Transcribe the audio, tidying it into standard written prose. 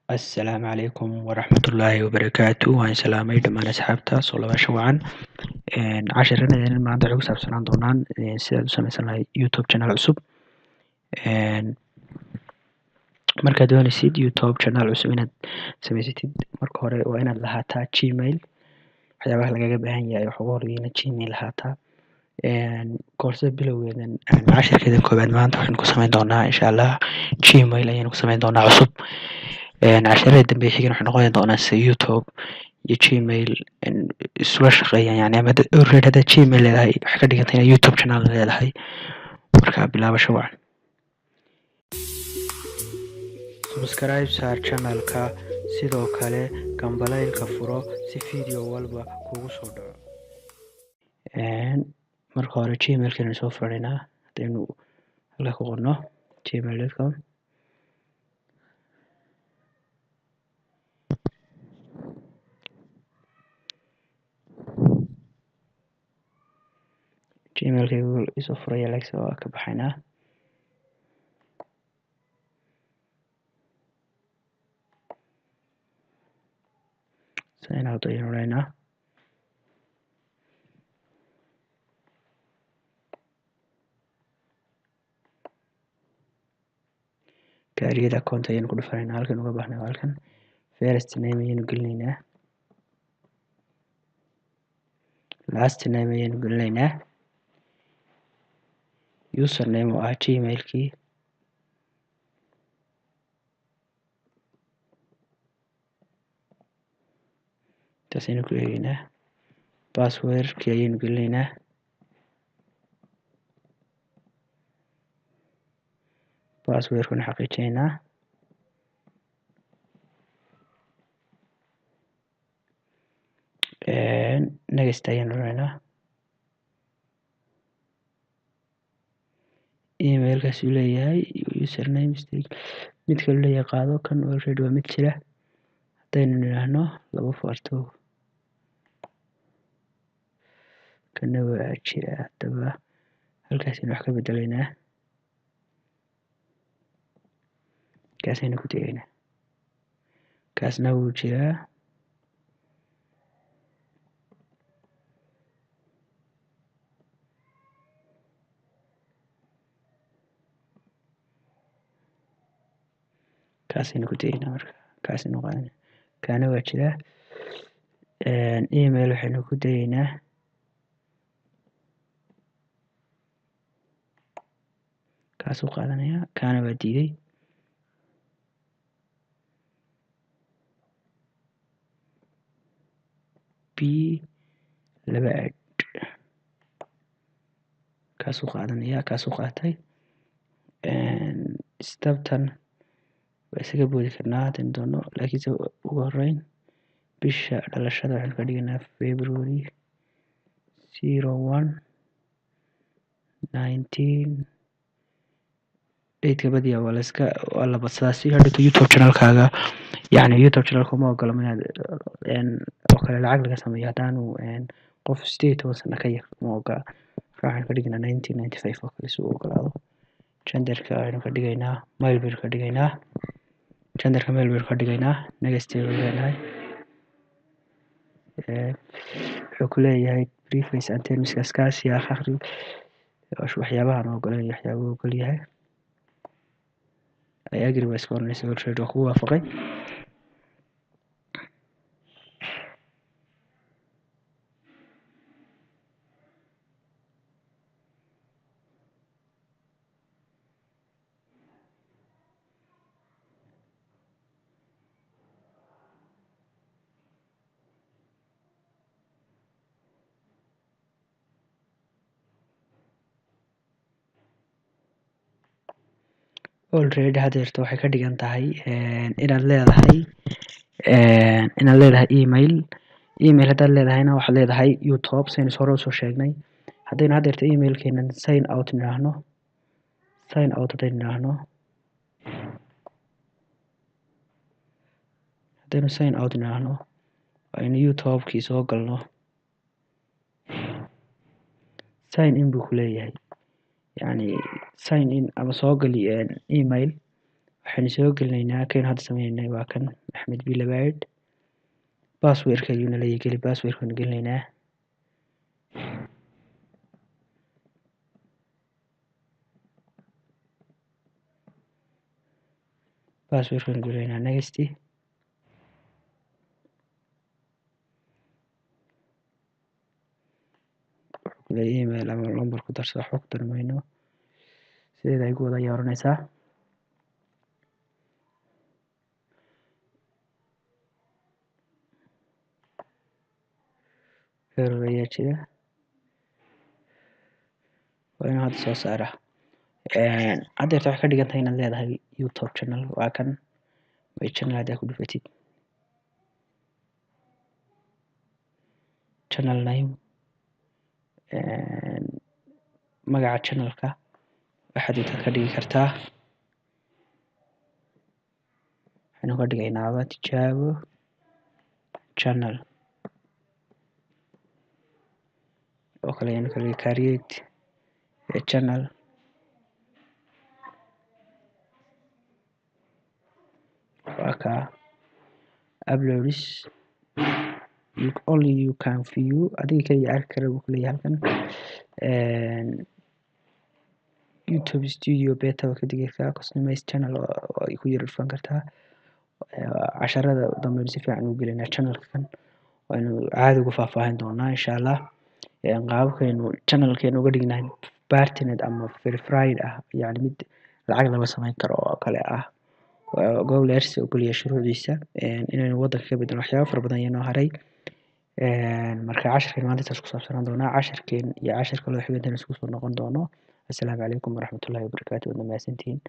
Assalaamu calaykum waraxmatullaahi wabarakaatu. Waan salaamay dhammaan asxaabta soo labaasha wacan. Casharadeen maanta waxay ku saabsanaan doonaan sidaad u samaysan lahayd YouTube channel cusub. Markaad doonaysid YouTube channel cusub inaad samaysatid, marka hore waa inaad lahaataa Gmail. Waxyaabaha lagaga baahan yahay waxa ugu horeeya inaad Gmail lahaataa. Koorsada bilowgeedan, cashirkeedan koowaad maanta waxaynu ku samayn doonaa insha Allah Gmail ayaynu ku samayn doonaa cusub. Casharada dambe xigan waxay noqon doonaa sida YouTube iyo Gmail isula shaqeeyaan, yani ama already haddaad Gmail leedahay waxay ka dhigantay inaad YouTube channel leedahay. Marka bilaabasho wacan. Subscribe saar channelka, sidoo kale gambaleelka furo si video walba kugu soo dhaco. Marka hore Gmailkeenu soo furaynaa. Haddaynu halka ku qorno gmail.com, Gmailka Google isoo furaya, laakiin waa ka baxaynaa. Sign out ayaynu odhanaynaa. Create account ayaynu ku dhufanaynaa. Halkan uga baxnay waa halkan. First name ayaynu gelinaynaa, last name ayaynu gelinaynaa, username oo ah Gmailkii, intaas ayaynu ku eegaynaa. Passwordkii ayaynu gelinaynaa. Passwordkuna xaqiijinaynaa. Next ayaynu odhanaynaa. Emailkaas uu leeyahay username mistake, mid kale leeyahay qaado kan, already waa mid jira. Haddaynu nidhaahno 242, kana waa jira. Haddaba halkaasaynu wax ka bedelaynaa, kaasaynu ku tegaynaa, kaasna wuu jiraa. Kaasaynu ku tegaynaa, marka kaasaynu qaadanaa, kaana waa jiraa. Email waxaynu ku dayeynaa kaasuu qaadanayaa, kaana waa diiday. B laba ad kaasuu qaadanayaa, kaasuu qaatay. Stabtan waa isaga boodi karnaa haddaynu doono, laakiinse ugu horeyn bisha dhalashada waxaynu ka dhiganaa February 01 19. Dateka badiyaa waa layska waa la badsadaa si hadhowto YouTube channelkaaga, yacni YouTube channelka uma ogola inaad oo kale lacag laga sameeyo haddaanu qof 18 sano ka yar uma ogola. Marka waxaynu ka dhigaynaa 1995 oo kale si uu ogolaado. Genderka waxaynu ka dhigaynaa male baynu ka dhigaynaa, genderka male baynu ka dhigaynaa. Next baynu leenahay. Wuxuu ku leeyahay preface and termskaas kaasi akhri, waxyaabahan ogolan iyo waxyaabuhu ogol yahay. I agree waa iska oranaysa, already waa kugu waafaqay. Already hadeerto waxay ka dhigan tahay inaad leedahay, inaad leedahay email. Email haddaad leedahayna waxaad leedahay YouTube, saynu hore usoo sheegnay. Haddaynu hadeerto emailkeenan sign out nidhaahno, sign out haddaynu nidhaahno, haddaynu sign out nidhaahno, aynu YouTube-kii soo galno, sign in buu ku leeyahay, yacni sign in ama soo gali email. Waxaynu soo gelinaynaa kaynu hadda sameynaynay, waa kan Axmed Bilabaid. Passwordka ayuuna leeyahay geli, passwordkanu gelinaynaa. Passwordkanu gelinaynaa, next. Wuxuu ku leeyahay email ama lambar ku darso, waxba ku dari mayno, sideeda ay ku wada ayaa oranaysaa. Error ayaa jira, waa inuu hadda soo saara. Haddeerta waxay ka dhigan tahay inaad leedahay YouTube channel. Waa kan my channel. Haddaa ku dhufatid channel name, magaca channelka waxaad intaad ka dhigi kartaa. Waxaynu ka dhigaynaaba Tijaabo Channel oo kale ayaynu ka dhigi. Create a channel, waa kaa. Uploads, you, only you can view, adiga kaliya arki kara buu kuleeyahay halkan. YouTube Studio beta waa ka digi kartaa, customize channel oo ay ku yara dhufan kartaa. Casharada dambe si fiican u gelinaa channelka kan, waynu caadi ugu faahfaahin doonaa insha Allah qaababkaynu channelkeenu uga dhignahay partnered ama verified ah, yacni mid lacag laga sameyn karo oo kale ah, Google AdSense ogolyahay shuruucdiisa, inaynu wadanka ka bedelno. Waxyaabo fara badan ayaa noo haray. Marka casharkeen maanta intaas ku saabsanaan doonaa. Casharkeen iyo cashar kaloo xiga intaan isku soo noqon doono, assalaamu calaykum waraxmatullaahi wabarakaatu. Waad mahadsantihiin.